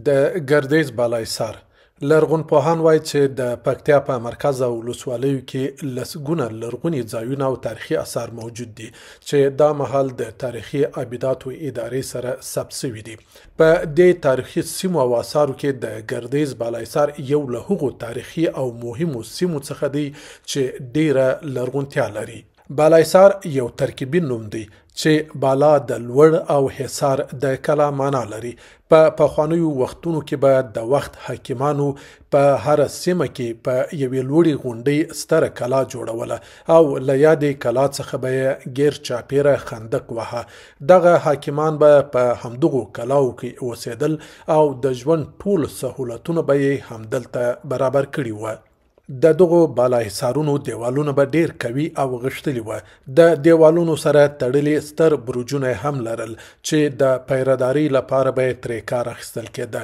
د ګردیز بالاحصار لرغونپوهان وايي چې د پکتیا په مرکز او ولسوالیو کې لسګونه لرغوني ځایونه او تاریخي اثار موجود دي چې دا مهال د تاریخي ابداتو ادارې سره ثبت شوي دي. په دې تاریخي سیمو او اثارو کې د ګردیز بالاحصار یو له هغو تاریخي او مهمو سیمو څخه دی چې ډیره لرغونتیا لري. بالاحصار یو ترکیبي نوم دی چې بالا د لوړ او حصار د کلا معنا لري. په پخوانیو وختونو کې به د وخت حاکمانو په هره سیمه کې په یوې لوړې غونډۍ ستره کلا جوړوله او له یادې کلا څخه به یې ګیر چاپیره خندق وهه. دغه حاکمان به په همدغو کلاو کې اوسېدل او د ژوند ټول سهولتونه به یې همدلته برابر کړي وه. د دغو بالاحصارونو دیوالونه به ډیر قوي او غښتلي وه. د دیوالونو سره تړلي ستر برجونه هم لرل چې د پیردارۍ لپاره به یې ترې کار اخیستل کېده.